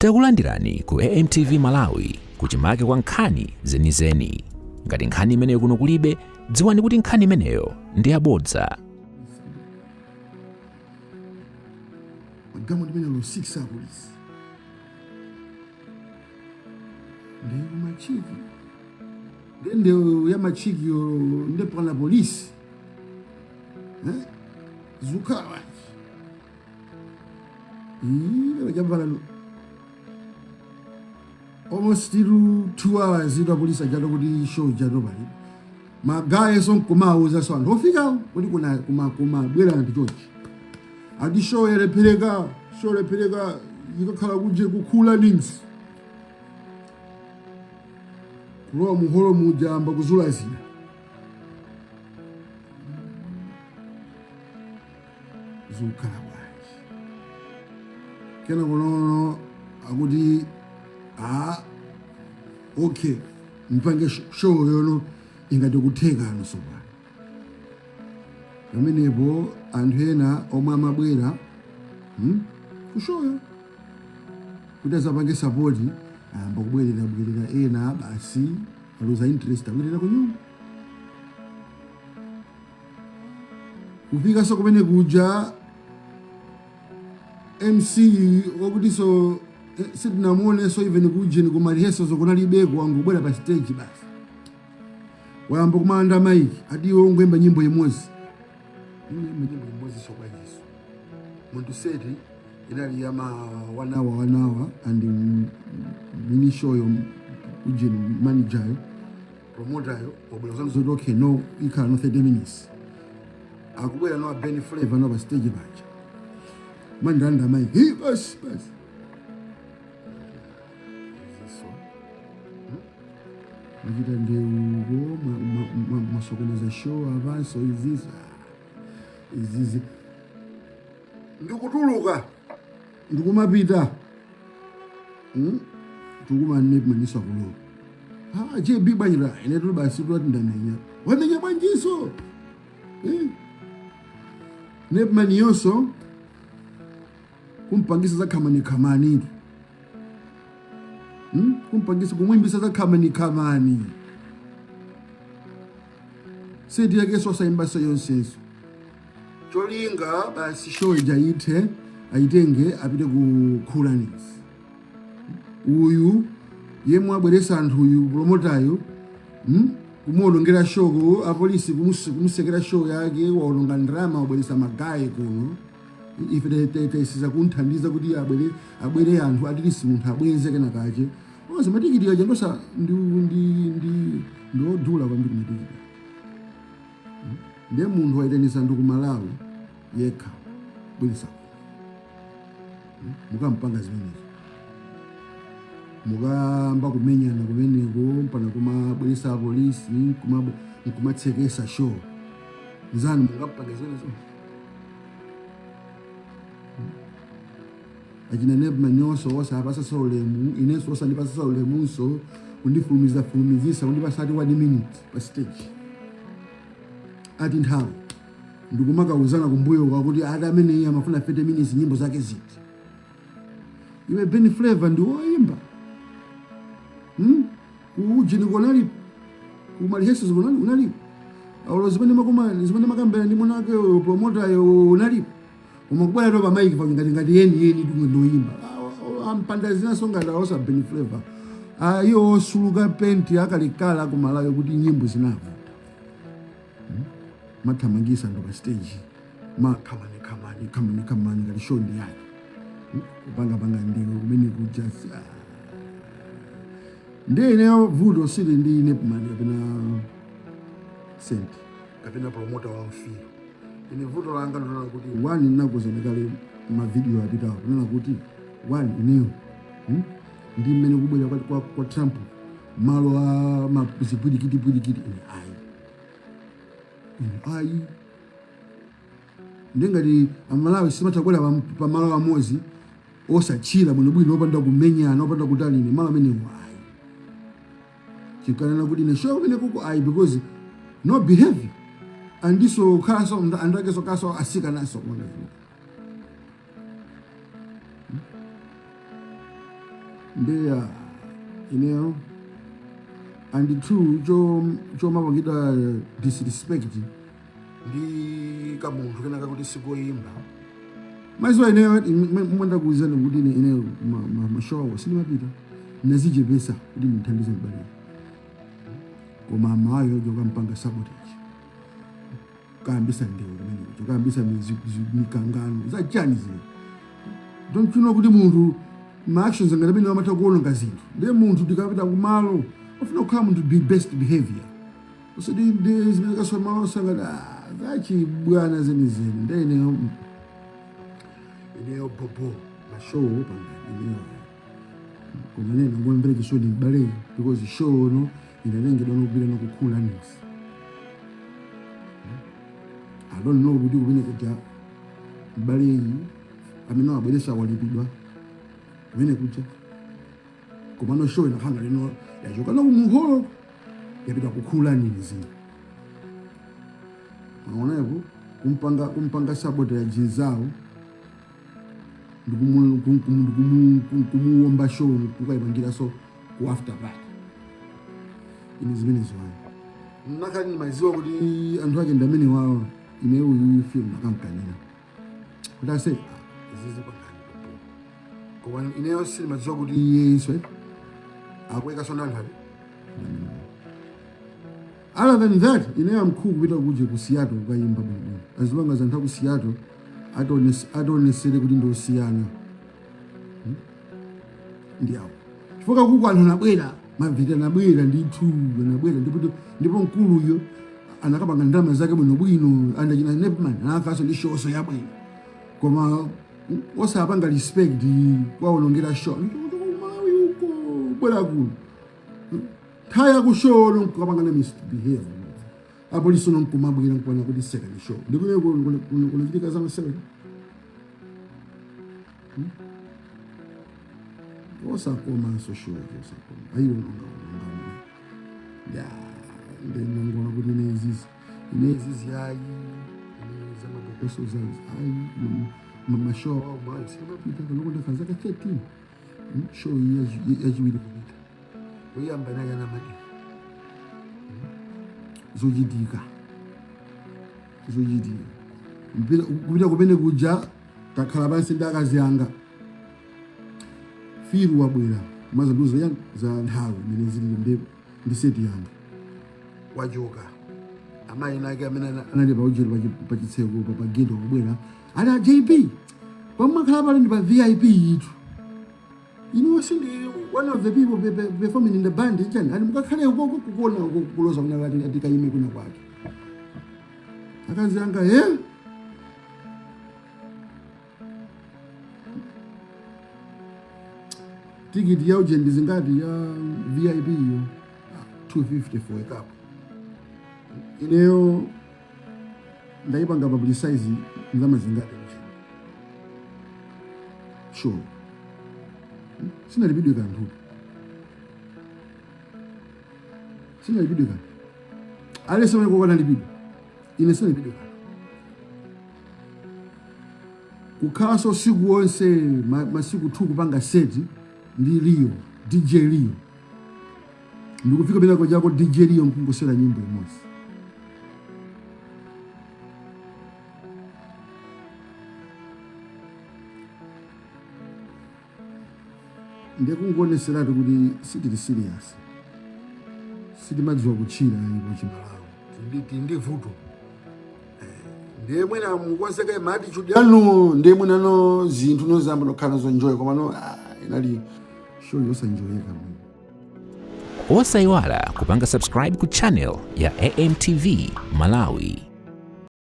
Takulandirani ku AMTV Malawi kuchimake kwa nkhani zenizeni. Ngati nkhani imeneyo kuno kulibe, dziwani kuti nkhani imeneyo ndi yabodza. Magalimoto limene lo 6 apolisi ndi kumachiki ndende ya machikiyo nde pana polisi, eh? Zukhala bwanji chavala almost still 2 hours ito apolisi ajato kuti show ijato palibe magaye, so nkumauza so anthu ofikawo kuti kuna kuma kumabwera anthu chonchi ati show yalephereka, show yalephereka, ikakhala kuje kukhula nings kulowa muholo muja amba kuzula zida zikukhala bwanji. Kena kunono akuti a okay, mpange show yono ingati kutheka ano sopano. Pamenepo anthu ena omwe amabwera ku showyo kuti azapange support ayamba kubwerera bwerera, ena basi aluza interest, abwerera ku nyumba. Kufikanso kumene kuja MC wakutinso sitinamuonenso even kujeni kuma rehearsals kunalibeko, wangobwera pa stage basi wayamba kumalanda mic, ati iwe ungoyimba nyimbo imodzi. Nyimbo imodzi so bwanjiso? Munthu set inali yama 1 hour, 1 hour, and mini showyo ujeni manager promoter yo wabwera zanu zoti okay, no, ikhala no 30 minutes. Akubwera no Ben Flavor no pa stage paja mandanda mic, hey, basi basi. Iziso machita ndeuko mwasokoneza show apanso izizo izizi. Ndikutuluka ndikumapita, Tikumane maniso akulowa, ah, JB bwanjira ine tuli basi tulati ndamenya wamenya bwanjiso, eh? Nepman yonso kumpangisa za khamani khamani, Kumpangisa kumwimbisa za khamani khamani, set yakenso osayimbaso yonsenso, cholinga basi show ija ithe, ayitenge apite ku Khulanis. Uyu yemwe abweresa anthu uyu promoteryo, Kumuonongera show, apolisi kumusekera show yake, waononga ndalama, wabweresa magaye kuno, ife tayisiza kunthandiza kuti abwere abwere anthu, at least munthu abweze kena kache onse matikiti aja ndosa ndi odula kwambiri matikiti. Ndiye munthu wayitanisa anthu ku Malawi yekha bweresa mukampanga zimenezo, mukamba kumenyana kumeneko mpana kumabweresa apolisi nkumatsekesa show nzanu, mungampanga zimenezo? Achina Nepman nyonso osapasasa ulemu, inenso osandipasasa ulemunso, kundifulumiza fulumizisa, kundipasa ati 1 minute pa stage, ati nthawi ndikumakauzana kumbuyo kwakuti ati amene iye amafuna 30 minutes, nyimbo zake ziti? Iwe Ben Flavor ndi woyimba, Kuujini kunalipo, kuma rehearsals kunali unalipo, aulo zimene makuma zimene makambera ndi mwana wake promoter yo unalipo, koma kubwera to pa mic pa ngati ngati yeni yeni tumwe ndoyimba ampanda zinaso ngati aosa Ben Flavor. Ah, iwo osuluka penti akalekala kumalawi kuti nyimbo zinavuta, Mathamangisa ndo pa stage ma khamani khamani khamani khamani ngati show ndi yake, Kupanga panga ndiwe kumene kuja ah. Ndiye ineyo vuto sili ndi Nepman kapena Sent kapena promoter wa mfiro. Ine vuto langa ndinona kuti one, ndinakuuzani kale mavideo apitawo kunena kuti one, ineyo, Ndi mmene kubwera kwa Trump malo a zipwirikiti pwirikiti, ine ayi, ine ayi. Ndengati Amalawi simatha kubwera pamalo amodzi osachira bwinobwino, opanda kumenyana, opanda kutali, ine malo amenewo ayi. Chikanena kuti ine show kumene kuko ayi, because no behavior andiso khalanso anthu akeso kaso asikanaso kuona zinthu. Ndi ineyo and two chomapangidwa disrespect ndi kamunthu kenaka kuti sikoyimba maziwa. Ineyo mwendakuuzani kuti ine ineyo ma show awo sindimapita, nazichepesa kuti ndithandize mbale, koma amayo jokampanga sabotage, kayambisa ndewu kumene kayambisa mikangano zachani zile. Don't you know kuti munthu ma actions ngati amene amatha kuononga zinthu? Ndiye munthu tikapita kumalo ofuna kukhala munthu be best behavior, usati ndi zimene kasoma osangati zachibwana zenizeni. Ndiye ineyo bobo ma show pangani ineyo, koma nena ngomvera chisoni m'bale because show no inalengedwa nokupita nokukhula news. I don't know kuti kumene kuja m'baleyi amene wabweresa walipidwa kumene kuja, komano show inakhanga lino yachoka nokumuholo yapita kukhula news. Maonepo kumpanga sabotage nzawo ndikumuwomba show kukayipangiranso ku after party. Ine zimene ziwayo nakali ndimaziwa kuti anthu ake ndamene wawa. Ine uyu film nakamkanira kuti ase izizi pangani popo, koma ineyo sindimadziwa kuti iye iswe akuwekaso ndi anthu ake. Other than that, ineyo amkulu kupita kuje ku Seattle kukayimba bwinobwino, as long as anthu aku Seattle ationesere kuti ndiosiyana ndi awo, chifukwa kuku anthu anabwera mavita, anabwera ndithu, anabwera ndipo mkuluyo anakapanga ndalama zake bwinobwino. Andachina Nepman anakaso ndi show so yabwino, koma osapanga respect kwaonongera show. Malawi uko bwera kuno nthawi yaku show nkukapanga na misbehave, apolisi nonkumabwera nkuona kuti second show ndikune kunachitika zamasewera osakomanso show osakoma ayiwononga ya. Ndinangona kuti inezizi inezizi ayi, zamabokoso zazi ayi, ma show awo mayi simapita kanokonda kazaka 13 show iyi yachiwiri kupita kuyamba naye anamadini zochitika zochitika kupita kumene kuja takhala pansi ndi akazi anga, firu wabwera mazanduzo ya za nthawi imene zili ndi set yanga wachoka. Amayi nake amene anali paujeri pachitseko pa gate wakubwera ali a JP pamakhala pali ndi pa VIP itu. Ino sindi one of the people performing in the band chani ali mukakhale ukoko kukuona uko kuloza kuna ati atikaime kuna kwake. Akazi anga eh tikiti ya uje ndizingati ya VIP yo? 250 for a cup. Ineyo ndayipanga publicize ndalama zingati uje show? Sinalipidwe kanthu, sinalipidwe kanthu. Alese mene kokanalipidwa, ine sinalipidwe kanthu. Kukhalanso siku wonse masiku 2 kupanga set ndi Leo, DJ Leo, ndikufika pena kojako DJ Leo nkungosera nyimbo imodzi. Ndikungoneseratu kuti sitili serious, sitimadziwa kutchira ipo chimalawi. Tili ndi vuto. Ndiye mwina mukonzeke ma attitude yanu, ndiye mwina no zinthu nozamba nokhala nazo enjoy, koma no inali show yosanjoyeka mwina. Osayiwala kupanga subscribe ku channel ya AMTV Malawi.